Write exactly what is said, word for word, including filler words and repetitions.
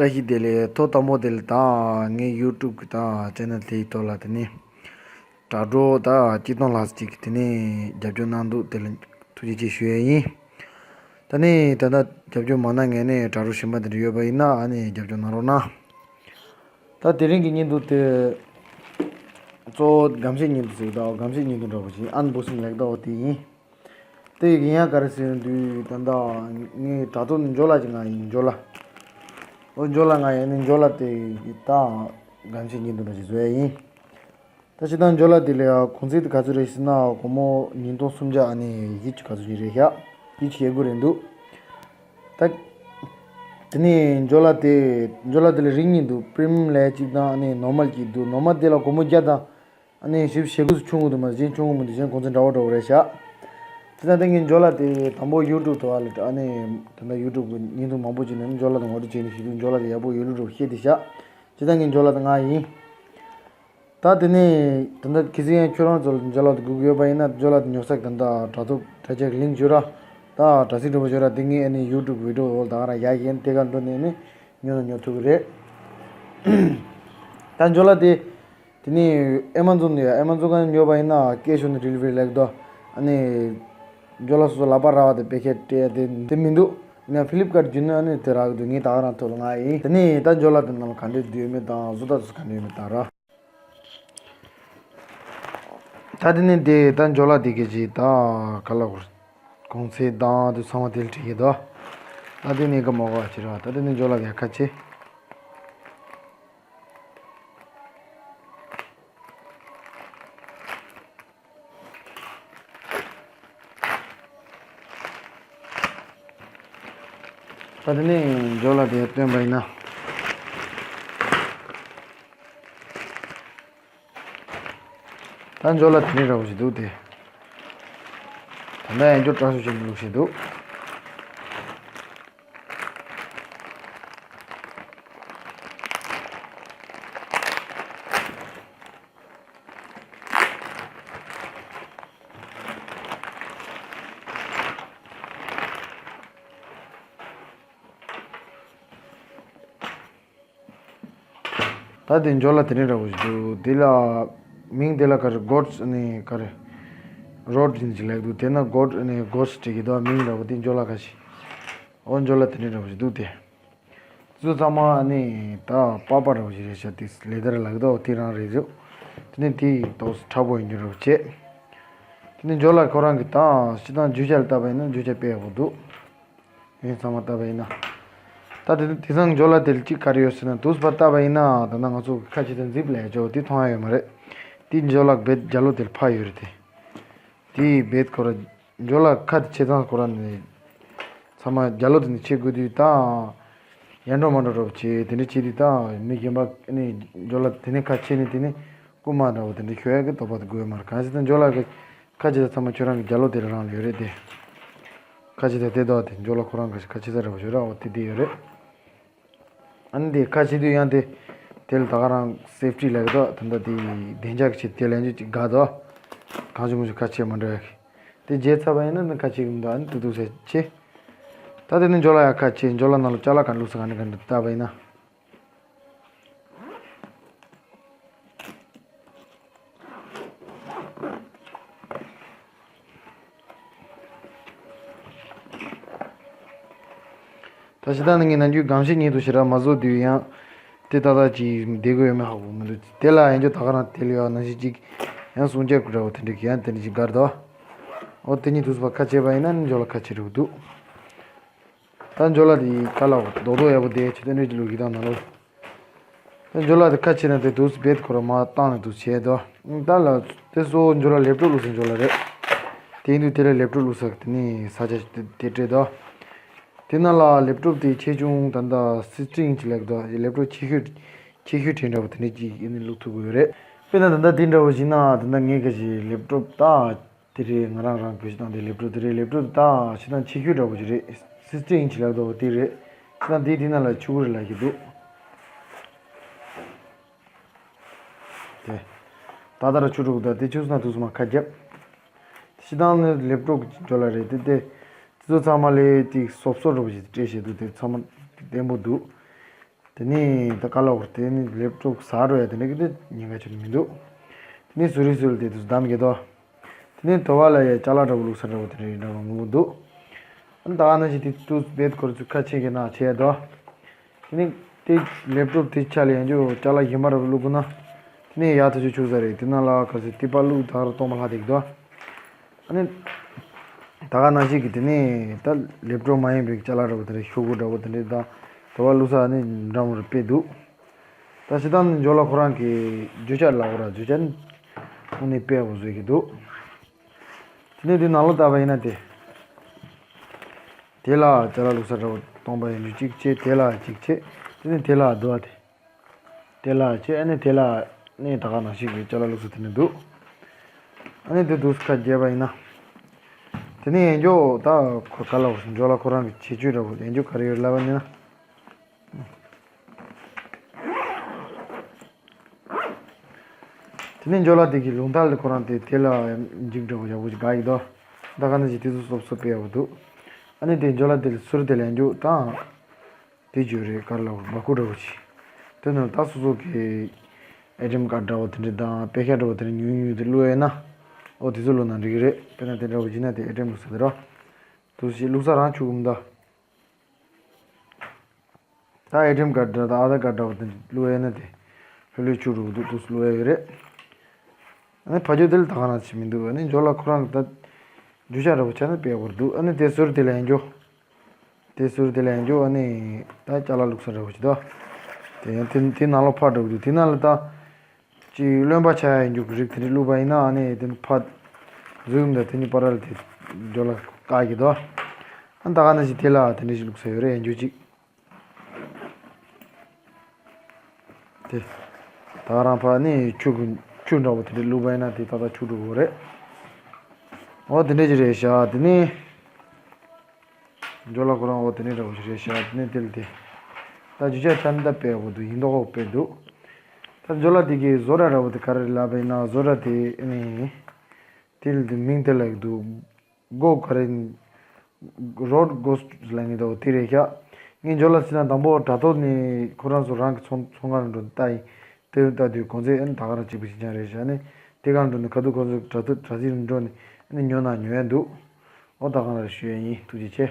བཀྲ་ཤིས་བདེ་ལེགས། ཐོག་དང་པོ་དེ་ལ་ད་ངའི་ཡུ་ཊུབ་གི་ད་ཆེ་ནལ་དེའི་ཐོག་ལ་དེ་ནས་དྲ་གྲོགས་ད་གཅིག་སྟོང་ལྷག་ཅིག་གིས་དེ་ནས་རྒྱབ་སྐྱོར་གནང་འདུག། དེ་ལ་ཐུགས་རྗེ་ཆེ་ཞུ་ཡས་ཡིན། ད་ནི་ད་ལྟ་རྒྱབ་སྐྱོར་མ་གནང་མཁན་ནས་དྲ་གྲོགས་གཞན་པ་དེ་འདྲ་ཡོད་པ་ཡིན་ན་ཨ་ནི་རྒྱབ་སྐྱོར་གནང་རོགས་གནང་། ད་དེ་རིང་གི་བརྙན་ཐུང་དེ་གཙོ་བོ་སྒམ་ཤས་བརྙན་ཐུང་ཟེར་གི་འདུག། སྒམ་ཤས་བརྙན་ཐུང་འདྲ་པོ་ཞིག་ཨན་བོག་སིང་ལེགས་འདུག་དེ་ཡིན། དེ་ཡི་ཡང་ག་རེ་ཟེར་དུས་ད་ལྟ་ངའི་དྲ་ཐོག་ནས་འཇོ་ལགས་ཅིག་ང་ཡིན། འཇོ་ལགས། ཨོ་འཇོ་ལགས་ང་ཡིན་ནི་འཇོ་ལགས་དེ་ད་སྒམ་ཤས་བརྙན་ཐུང་འདྲ་ཞིག་བཟོ་ཡ་ཡིན། ད་སྤྱིར་བཏང་འཇོ་ལགས་དེ་ལ་གོང་ཚད་དེ་ག་ཚོད་རེད་ཟེར་ན་སྒོར་མོ་ཉིས་སྟོང་སུམ་བརྒྱ་ཨ་ནི་བཞི་བཅུ་ག་ཚོད་ཅིག་རེད་ཤག། བཞི་བཅུ་ཞེ་དགུ་རེད་འདུག། ད་དེ་ནས་འཇོ་ལགས་དེ་འཇོ་ལགས་དེ་ལ་རིགས་གཉིས་འདུག། པི་རི་མི་ཡམ་ལབ་ཡ་གཅིག་དང་ཨ་ནི་ནོར་མལ་གཅིག་འདུག། ནོར་མལ་དེ་ལ་སྒོར་མོ་བརྒྱ་དང་ཨ་ནི་བཞི་བཅུ་ཞེ་དགུ་ཙམ་ཆུང་གི་འདུག། མ་གཞན་ཆུང་གི་མི་འདུག། གཞན་གོང་ཚད་འདྲ་བོ་འདྲ་བོ་རེད་ཤག། དེ་ན་ད་ངས་འཇོ་ལགས་དེ་དང་པོ་ཡུ་ཊུབ་ཐོག་ལ་ཨ་ནི་ད་ལྟ་ཡུ་ཊུབ་གི་བརྙན་ཐུང་མང་པོ་བྱས་ནས་འཇོ་ལགས་དང་ངོ་སྤྲོད་བྱས་ནས་ཞུས་དུས་འཇོ་ལགས་དེ་ཡག་པོ་ཡོད་ལུགས་འདྲ་བོ་བཤད་བསྡད་ཤག། སྤྱིར་བཏང་ངས་འཇོ་ལགས་དེ་ང་ཡིན། ད་དེ་ནས་ད་ལྟ་གལ་སྲིད་ཡང་ཁྱོད་རང་ཚོ་ལ་འཇོ་ལགས་དེ་སྒུག་ཡོད་པ་ཡིན་ན་འཇོ་ལགས་དེ་ཉོ་ས་གི་ད་ལྟ་དྲ་ཐོག་དྲ་རྒྱ་གི་ལིང་ཀི་ཡོད་ར། ད་དྲ་ཚིགས་འདྲ་པོ་ཡོད་ར། དེ་ངས་ཨ་ནི་ཡུ་ཊུབ་བི་ཌི་ཡོ་འོག་ད་ག་རང་ཡར་བཞག་གི་ཡིན། དེ་ག་འགྲོ་ནས་ནི་ཉོ་ན་ཉོ་ཐུབ་ཀྱི་རེད། ད་འཇོ་ལགས་དེ་དེ་ནས་ཨེ་མ་ཛོན་ནས་ཡ་ཨེ་མ་ཛོན་ག་ནས་ཉོས་པ་ཡིན་ན་ཀེ་ཤི་ཨོན་ཌི་ལི་ཝ་རི་ལེགས་འདུག། ཨ་ནི་འཇོ་ལགས་སོ་སོ་ལག་པ་རག་པ་དེ་པེ་ཁེ་ཊི་སྤྲད་ཡ་དེ་དེ་མི་འདུག། ཡིན་ན་ཕི་ལིབ་ཀར་བརྒྱུད་ནས་ཨ་ནི་དེ་རག་གི་འདུག། ངས་ད་ག་རང་ཐོག་ལ་ང་ཡིན། དེ་ནས་ད་འཇོ་ལགས་དེ་ནང་ལ་ག་འདྲས་བསྡུས་ཡོད་མེད་དང་བཟོ་ལྟ་དེ་ཚོ་ག་འདྲས་ཡོད་མེད་དང་ར། ད་དེ་ནས་དེ་ད་འཇོ་ལགས་དེ་གི་ཅིག་ད་ག་ལ་གོ་གོང་ཚད་དང་དེ་ཚང་མ་དེ་ལ་བྲིས་ཡོད་དོ། ད་དེ་ནས་ག་མ་གོ་བ་ཅི་ར། ད་དེ་ནས་འཇོ་ལགས་དེ་ཁ་ཕྱེ། ད་དེ་ནས་འཇོ་ལགས་དེ་སྟོན་པ་ཡིན་ན། ད་འཇོ་ལགས་དེ་ནས་འདྲ་བོ་ཞིག་འདུག་སྟེ། ད་ལྟ་ཡང་འཇོ་སྐྲ་སུ་ཞིག་བླུགས་ཞིག་འདུག། ད་དེ་འཇོ་ལགས་དེ་འདྲ་འདྲ་བོ་ཞིག་འདུག། དེ་ལ་མིང་དེ་ལ་ག་རེ་གོཌ་ནི་ག་རེ་རོཌ་ཡིན་ཞིག་ལབ་འདུག། དེ་ན་གོཌ་ནི་གོཌ་བྲིས་ཀྱི་འདུག། མིང་འདྲ་བོ་དེ་འཇོ་ལགས་ཁ་ཤས། ཨོ་འཇོ་ལགས་དེ་འདྲ་འདྲ་བོ་ཞིག་འདུག་སྟེ། དེ་ཚོ་ཚང་མ་ནི་ད་པགས་པ་འདྲ་བོ་ཞིག་རེད་ཤག། དེ་ལེ་དར་ལབ་ཀྱི་འདུག། དེ་རང་རེད་འདུག། དེ་ནི་དེ་ཏོག་ཙམ་ཕྲ་པོ་ཡིན་རྒྱུ་འདྲ་བོ་བྱས། དེ་ནི་འཇོ་ལགས་ཁོ་རང་གི་ད་སྤྱིར་བཏང་རྒྱུ་ཆ་ལ་བལྟས་པ་ཡིན་ན་རྒྱུ་ཆ་དཔེ་ཡག་པོ་འདུག། ངས་ཚང་མ་བལྟས་པ་ཡིན་ན། ད་དེ་དེང་སང་འཇོ་ལགས་དེ་ལ་གཅིག་ག་རེ་ཡོད་ཟེར་ན་དུས་ཕར་བལྟས་པ་ཡིན་ན་ད་ལྟ་ང་ཚོ་གི་ཁ་ཕྱེ་དང་ཛིབ་ལབ་ཡ་ཅོ་དེ་མཐོང་ཡ་ཡོད་མ་རེད། དེ་འཇོ་ལགས་རྦད་རྒྱ་ལོ་དེ་ལ་ཕར་ཡོད་རེད་དེ། དེ་རྦད་ཁོ་ར་འཇོ་ལགས་ཁ་དེ་ཕྱེ་ཚང་ཁོ་ར་ནས་ཚང་མ་རྒྱ་ལོ་དེ་ནས་ཕྱེ་དགོས་དུས་ད་ཡར་འགྲོ་མར་འགྲོ་འདྲ་བོ་བྱས་དེ་འདྲ་བྱས་དུས་ད་མི་གཞན་པ་ནས་འཇོ་ལགས་དེ་ནས་ཁ་ཕྱེ་ནས་དེ་ནས་རྐུན་མ་འདྲ་བོ་དེ་འདྲ་ཤོད་ཡ་གི་དོགས་པ་དེ་དགོས་ཡོད་མ་རེད། གང་ཡིན་ཟེར་ན་འཇོ་ལགས་ཀྱི་ཁ་ཕྱེ་ཚང་མ་ཁྱོད་རང་གི་རྒྱ་ལོ་དེ་རང་ལ་ཡོད་རེད་དེ། ཁ་ཕྱེ་ཚ་དེ་དོ་དེ་འཇོ་ལགས་ཁོ་རང་གི་ཁ་ཕྱེ་ཚ་འདྲ་བོ་ཞིག་ར་འོ་དེ་དེ་ཡོད་རེད། ཨ་ནི་དེ་ཁ་ཕྱེ་དུས་ཡང་དེ་དེ་ལ་ད་ག་རང་སེབ་ཊི་ལབ་ཀྱི་འདུག། ད་ལྟ་དེ་བདེ་འཇགས་ཀྱི་ཆེད་དེ་ལ་ཡང་ཅིག་དགའ་འདུག། གང་བྱུང་མང་བྱུང་ཁ་ཕྱེ་མ་འགྲོ་ཡ་གི། དེ་བརྗེད་ཚར་བ་ཡིན་ན་ནི་ཁ་ཕྱེ་གི་མི་འདུག། ཨ་ནི་དུ་དུ་ཟེར་ཆེ། ད་དེ་ནི་འཇོ་ལགས་ཡ་ཁ་ཕྱེ་འཇོ་ལགས་ནང་ལ་ཅ་ལག་ག་བླུགས་ས་ག་ནི་ག་འདི་བལྟས་པ་ཡིན་ན། ད་ཕྱི་ད་ནི་ངས་ནམ་རྒྱུན་སྒམ་ཤས་ཉིད་དུ་ཞེ་དྲག་མ་བཟོ་དུས་ཡང་དེ་ཏག་ཏག་ཅིག་བསྡད་དགོས་ཡོད་མེད་ཧ་གོ་མི་འདུག། དེ་ལ་ཡང་འཇོ་ད་ག་རང་དེ་ལ་ཡང་ནང་བཞིན་ཅིག་ཡང་སྲུང་སྐྱོབ་ཀྱི་འདྲ་བོ་དེ་འདྲ་གི་ཡང་དེ་འདྲ་ཅིག་དགར་དོ། འོ་དེ་གཉིས་དུས་སུ་ཕར་ཁ་ཕྱེ་བ་ཡིན་ན་ནི་འཇོ་ལགས་ཁ་ཕྱེ་འགྲོ་གི་འདུག། ད་འཇོ་ལགས་དེ་ཁ་ལག་རྡོག་རྡོག་ཡག་པོ་དེ་ཆུ་ཚོད་གཉིས་ཀྱི་ལུགས་ཀྱི་དང་ནང་ལོ། ད་འཇོ་ལགས་དེ་ཁ་ཕྱེ་ན་དེ་དུས་སུ་རྦད་ཁོ་ར་མ་བཏང་ནས་དུས་བྱས་དོ། ད་ལ་དེ་སོ་འཇོ་ལགས་ལེབ་ཀྲོབ་བླུགས་ས་འཇོ་ལགས་རེད། དེ་ཡིན་དུས་དེ་ལ་ལེབ་ཀྲོབ་བླུགས་ས་དེ་ནི་ས་ཆ་དེ་དེ་སྤྲད་དོ། དེ་ནང་ལ་ལེབ་ཀྲོབ་དེ་ཆེ་ཆུང་ད་ལྟ་སིག་སི་ཊི་ཨིན་ཅི་ལབ་དོ། ལེབ་ཀྲོབ་ཆེ་ཤོས་ཆེ་ཤོས་དེ་འདྲ་བོ་དེ་འདྲ་ཅིག་ཡིན་ནི་བླུགས་ཐུབ་ཀྱི་ཡོད་རེད། དཔེར་ན་ད་ལྟ་དེ་འདྲ་བོ་ཞིག་ན་ད་ལྟ་ངས་ག་ཞིག་ལེབ་ཀྲོབ་ད། དེ་རེད། ང་རང་རང་བེད་སྤྱོད་བཏང་དེ་ལེབ་ཀྲོབ་དེ་རེད། ལེབ་ཀྲོབ་དེ་ད་ཕྱི་ནང་ཆེ་ཤོས་འདྲ་བོ་ཅིག་རེད། སིག་སི་ཊི་ཨིན་ཅི་ལབ་དོ་དེ་རེད། ཕྱི་ནང་དེ་དེ་ནང་ལ་ཆུ་གུ་རེ་ལབ་ཀྱི་འདུག། དེ་ད་ལྟ་ར་ཆུ་དྲུག་ད་དེ་ཆུ་སྣ་དུ་སུ་མ་ཁ་རྒྱབ། དེ་ཕྱི་ནང་ནི་ལེབ་ཀྲོབ་ཀྱི་འཇོ་ལགས་རེད། དེ་དེ་དེ་ཚོ་ཚང་མ་ལས་དེ་སོབ་སོབ་འདྲ་བོ་ཅིག་སྤྲད་བཞག་འདུག། དེ་ཚང་མ་བརྟན་པོ་འདུག། དེ་ནས་ད་ཀ་ལ་བོར་དེ་ནས་ལེབ་ཀྲོབ་ཟ་འགྲོ་ཡ་དེ་འདྲ་གི་དེ་ཉེན་ཁ་ཆེ་མི་འདུག་དེ་ནས་སུ་རི་སུ་རི་དེ་དུས་བདམས་གི་དོ། དེ་ནས་དོ་བ་ལ་ཡ་ཅ་ལག་འདྲ་བོ་བླུགས་ས་འདྲ་བོ་དེ་འདྲ་ཡིན་འདྲ་བོ་ངོ་མ་འདུག་ཨ་ནི་ད་ག་ནང་བཞིན་དེ་དུས་བེད་ཁོར་ཚུར་ཁ་ཕྱེ་གི་ན་བྱས་དོ། དེ་ནས་དེ་ལེབ་ཀྲོབ་དེ་ཆ་ལ་ཡང་ཅོ་ཅ་ལག་གཞན་པ་འདྲ་བོ་བླུགས་དགོས་ན། དེ་ནས་ཡག་ཐག་ཆོད་ཆུག་ས་རེད། དེ་ནང་ལ་ག་ཚོད་ཏི་པ་བླུགས་ད་ག་ར་གཏོང་མ་ལྷག་བསྡད་ཀྱི་འདུག་ཨ་ནི། ད་ག་ནང་བཞིན་གྱི་དེ་ནས་ད་ལེབ་ཀྲོབ་མ་ཡིན་པའི་ཅ་ལག་འདྲ་བོ་དེ་འདྲ་ཤོག་གུ་འདྲ་བོ་དེ་འདྲ་དང་དོ་བ་བླུགས་ས་ནི་འདྲ་མོ་རེ་དཔེ་འདུག་ད་སྤྱིར་བཏང་ནི་འཇོ་ལ་ཁོ་རང་གི་རྒྱུ་ཆ་ལ་འོ་ར་རྒྱུ་ཆ་ནི་ཁོང་ནས་དཔེ་བོ་བཟོས་ཀྱི་འདུག་དེ་ནས་དེ་ནང་ལོགས་ལྟ་བ་ཡིན་ན་དེ། དེ་ལ་ཅ་ལག་བླུགས་ས་འདྲ་བོ་སྟོང་པ་ཡིན་རྒྱུ་གཅིག་བྱས། དེ་ལ་གཅིག་བྱས། དེ་ནས་དེ་ལ་དུ་བ་དེ། དེ་ལ་བྱས། ཨ་ནི་དེ་ལ་ནི་ད་ག་ནང་བཞིན་གྱི་ཅ་ལག་བླུགས་ས་དེ་ནས་འདུག་ཨ་ནི་དེ་འདུག་ཁ་རྒྱས་པ་ཡིན་ན། དེ་ནས་ཡན་ཇོ་ད་ཁོ་ག་ལ་འཇོ་ལ་ཁོ་རང་གི་ཁྱད་ཆོས་འདྲ་བོ་ཡན་ཇོ་ག་རེ་ཡོད་ལབ་པ་ཡིན་ན། དེ་ནས་འཇོ་ལ་དེ་གི་ལུང་ཐག་ལ་ཁོ་རང་དེ་དེ་ལ་འཇིགས་འདྲ་བོ་ཡག་པོ་ཞིག་དགའ་ཡི་དོ། ད་ག་ནང་བཞིན་དེ་ཚོ་སོབ་སོབ་སྤེལ་བ་འདུག་ཨ་ནི་དེ་འཇོ་ལ་དེ་ལ་ཟུར་དེ་ལ་ཡན་ཇོ་དང་། དེ་བརྗོད་རེད་གར་ལ་བ་ཀུ་འདྲ་བོ་ཅིག་དེ་ནང་ད་སོ་སོ་གི་ཨེ་ཊི་ཨེམ་ཀར་འདྲ་བོ་དེ་འདྲ་དང་པེ་ཤ་འདྲ་བོ་དེ་འདྲ་ཉུང་ཉུང་དེ་བླུགས་ཡོད་ན། ཨོ་དེ་ཚོ་བླུགས་ན་འགྲིག་གི་རེད། དཔེར་ན་དེ་འདྲ་བོ་བྱིན་ན་དེ་ཨེ་ཊི་ཨེམ་བླུགས་ས་དེ་རོ། དུ་ཞིག་བླུགས་ས་རང་ཆུག་གུམ་ད། ད་ཨེ་ཊི་ཨེམ་ཀར་འདྲ་དང་ཨ་དྷར་ཀར་འདྲ་བོ་དེ་འདྲ་བླུགས་ཡོད་ན་དེ་ལྷོད་ལྷོད་ཆུག་འགྲོ་གི་འདུག་དུ་བླུགས་ཡོད་རེད། ཨ་ནི་ཕ་ཇོ་དེ་ལ་ད་ག་རང་ཅིག་མི་འདུག་ཨ་ནི་འཇོ་ལ་ཁོ་རང་གི་ད་རྒྱུ་ཆ་འདྲ་བོ་ཆ་ནས་སྤེལ་བར་འདུག་ཨ་ནི་དེ་ཟུར་དེ་ལ་ཡན་ཇོ། དེ་ཟུར་དེ་ལ་ཡན་ཇོ་ཨ་ནི་ད་ཅ་ལག་བླུགས་ས་འདྲ་བོ་ཅིག་དོ། དེ་ཡང་དེ་དེ་ནང་ལོགས་ཕར་འགྲོ་གི་འདུག་དེ་ནང་ལ་ད་ཅིག་རློན་པ་ཆགས་ཡ་ཡན་ཇོ་གི་རིགས་དེ་འདྲ་བླུགས་པ་ཡིན་ན་ཨ་ནི་དེ་ནི་ཕར་འཛུལ་འདུག་དེ་གཉིས་བར་ལ་དེ་འཇོ་ལ་བཀག་གི་དོ། ཨ་ནི་ད་ག་ནང་བཞིན་དེ་ལ་དེ་འདྲ་ཞིག་བླུགས་ས་ཡོད་རེད་ཡན་ཇོ་ཅིག་དེ། ད་རང་ཕར་ནི་ཆུ་གི་ཆུ་འདྲ་བོ་དེ་འདྲ་བླུགས་པ་ཡིན་ན་དེ་ཏག་ཏག་ཆུ་འགྲོ་གི་རེད། འོ་དེ་འདྲ་ཅིག་རེད་ཤག་དེ་ནས་འཇོ་ལ་ཁོ་རང་འོ་དེ་འདྲ་འདྲ་བོ་ཞིག་རེད་ཤག་དེ་ནས་དེ་ལ་དེ། ད་རྒྱུ་ཆ་ཆ་ནི་ད་དཔེ་བོ་འདུག་ཡིན་མདོག་ཁོག་དཔེ་འདུག་ད་འཇོ་ལ་དེ་གི་བཟོ་གྲྭ་འདྲ་བོ་དེ་ག་རེ་རེད་ལབ་པ་ཡིན་ན་བཟོ་གྲྭ་དེ་ནི། དེ་ལ་དེ་མིང་དེ་ལ་འདུག་སྒོ་ག་རེ། རོཌ་གོ་སི་ཊི་ལབ་མཁན་འདྲ་བོ་དེ་རེད་ཤག་ངས་འཇོ་ལ་བྱས་ན་དང་པོ་དྲ་ཐོག་ནས་ཁོ་རང་ཚོ་རང་གི་ཚོང་ཚོང་ཁང་ལ་འགྲོ་ནས་ལྟ་ཡིན། དེ་ལྟ་དུས་གོང་ཚད་ཨ་ནི་ད་ག་རང་གཅིག་པ་གཅིག་རྐྱང་རེད་ཤག་ཨ་ནི་དེ་ག་ལ་འགྲོ་ནས་ཁ་ཐུག་ཁོ་ཚོ་དྲ་ཐོག་དྲ་ཚིགས་ལ་འགྲོ་ནས་ཨ་ནི་ཉོ་ན་ཉོ་ཡ་འདུག་ཨོ་ད་ག་རང་ཞུ་ཡ་ཡིན། ཐུགས་རྗེ་ཆེ།